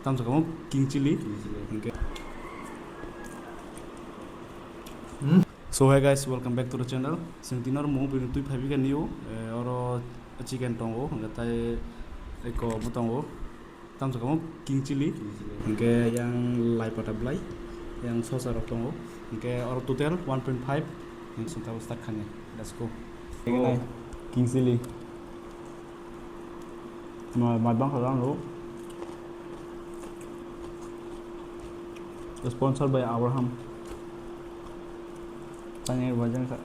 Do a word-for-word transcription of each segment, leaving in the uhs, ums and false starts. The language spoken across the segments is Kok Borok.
Tamo sakamo king chili. King chili. Hingke. Hmm. So hi guys, welcome back to the channel. Chwng tini oro mung bini twi phaibi kha new, eh, oro chicken tongo, hingke tai eko bo tongo. Tamo sakamo king chili. King chili. Hingke yang lai pata belai, yang sosa rok tongo. Hingke oro total one point five, hingke chwng tabuk start khainai. Let's go. King chili. Ma, ma bang kha lang lo. Sponsored by Abraham. Tanya wajan kha.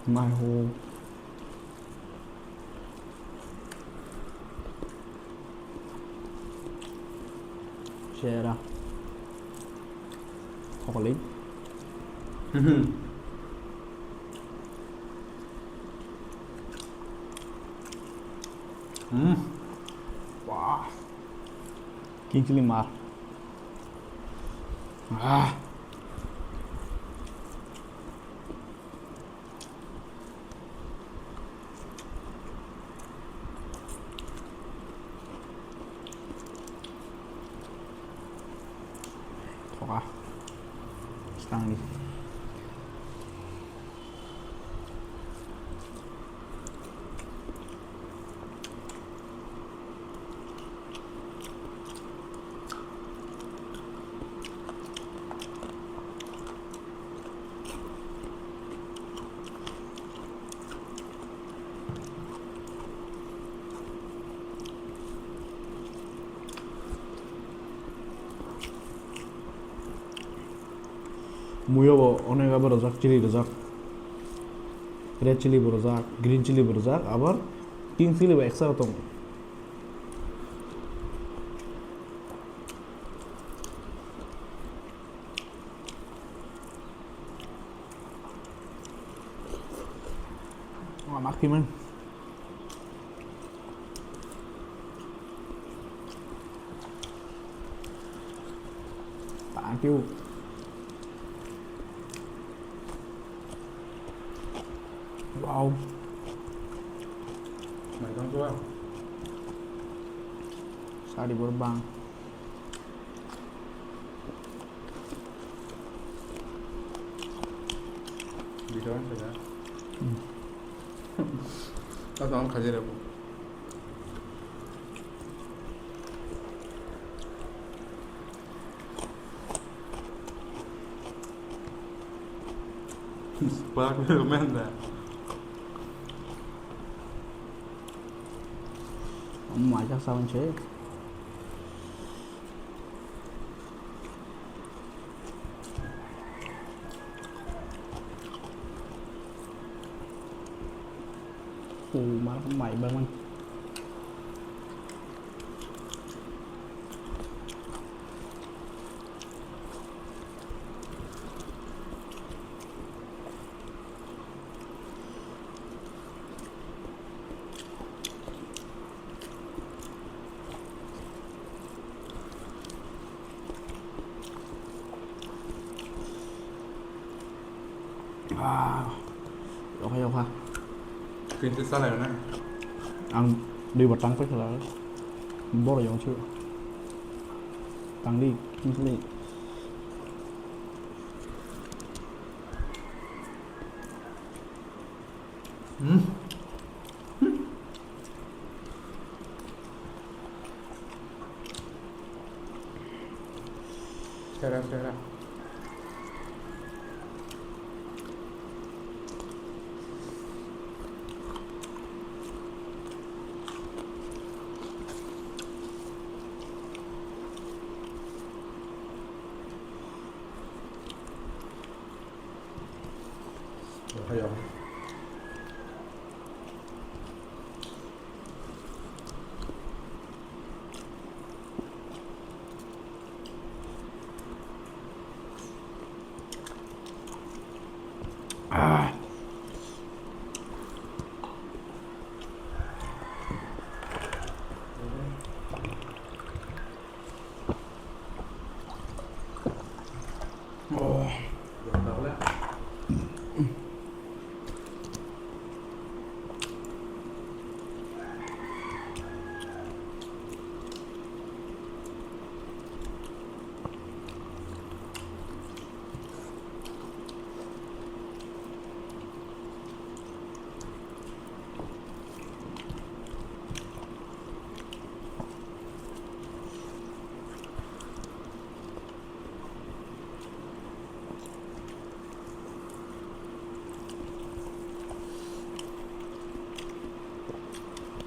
Mai ho. Sera. Chocolate. Mhm. Hmm. Wah. King chili mar. Ah. Thoka. Stang di. Muyo bo onek abo rwjak, chili rwjak, red chili bo rwjak, green chili bo rwjak, abar pink chili bo extra tongo. Wah, makti man. Thank you. Wow. Mai tang tua. Sari bor bang. Bidon saja. Hmm. Kau tong kaje rabu. Black Widow man da. Mai jak saban se. Hu mar mai bang man. Ah, yokha yokha. Kintu salai na. Ang dui batang pe khala. Bor yong chu. Tangdi, kintu. Hmm. Sera, sera.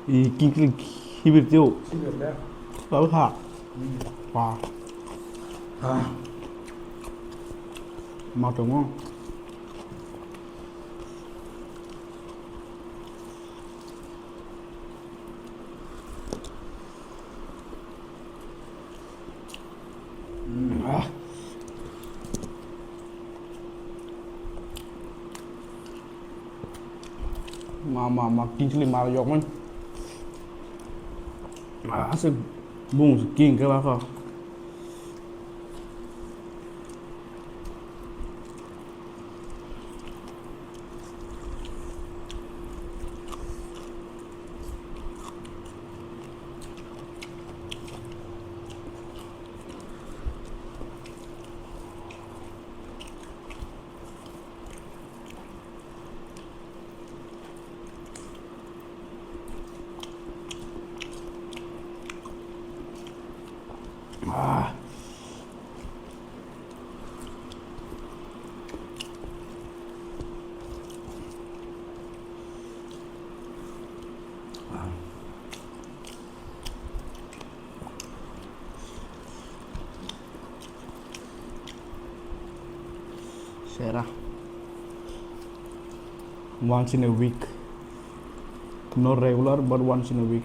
I king king hibir tio. Sibir le. Tahu ha. Hmm. Wah. Ah. Ma tongo. Ma, ma, ma, king chili ma yokmani. Ah, aswk bung king khe bakho. Ah. Sera. Once in a week. Not regular, but once in a week.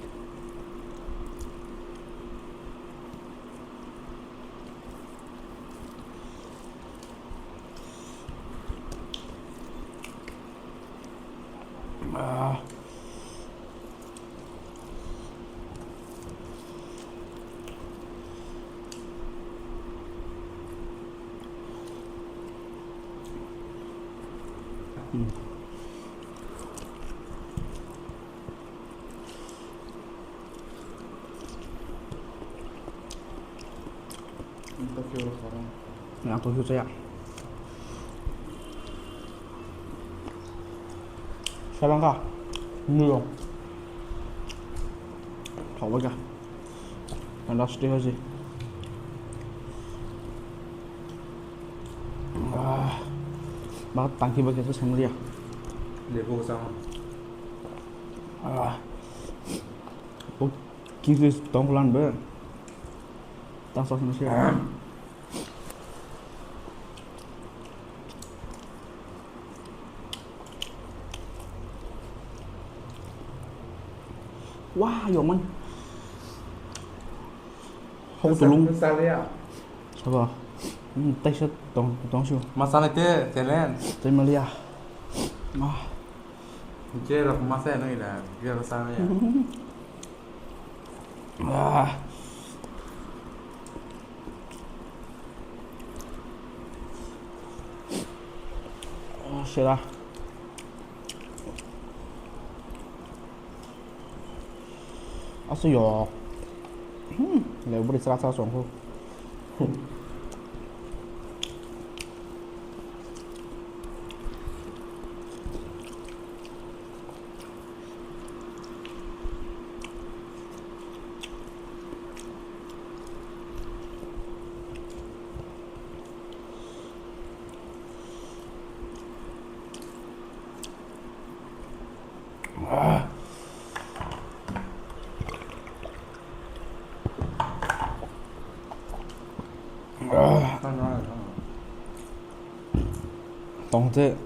Ah. Hmm. Ang tokyo rw kha. Ang tokyo chaya. Sabang kha. Nuyong. Thok bai kha. Ang last day hosi. Ah. Ba tangki ba khe sanglia. Lebu kosong. Ah. Kisi tongkhulan be. Tang sos nasi. Wah, yoman. Hau tulung. Sabo. Hmm, taisa tong tong su. Masala te challenge. Tei malia. Ah. Je rok masa no ila, je rok sa ya. Ah. Oh, sera. Aso yok. Hmm, le buri sera sera songkho. Tong te.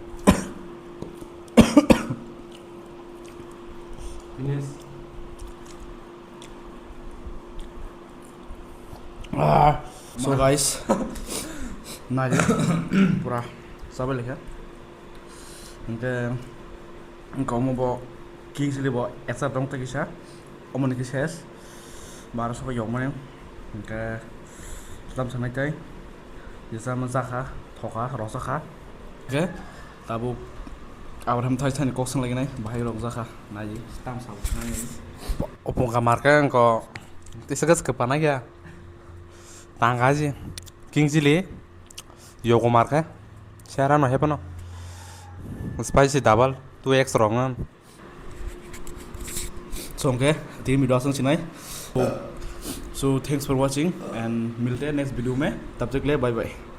Finish. Ah, so guys, nai pura sabai lekha. Hingke, hingke omo bo king sili bo esa tong tei kisa, omo ni kisa es, bara soko yokmani, hingke tam sanai tei, jesa ma jakha, thoka, rosakha, hingke tabuk Abraham thai sani kok sang lagi nai, bahai rok jakha, nai tam sabo nai. Opung ka marka angko, tisa gas kepana kya, tangga ji, king sili. Yogo markhe. Sera no hepano. Spicy double, two X rong. So, okay, team video asong sinai. So, so thanks for watching and milte next video me. Tab tak le bye bye.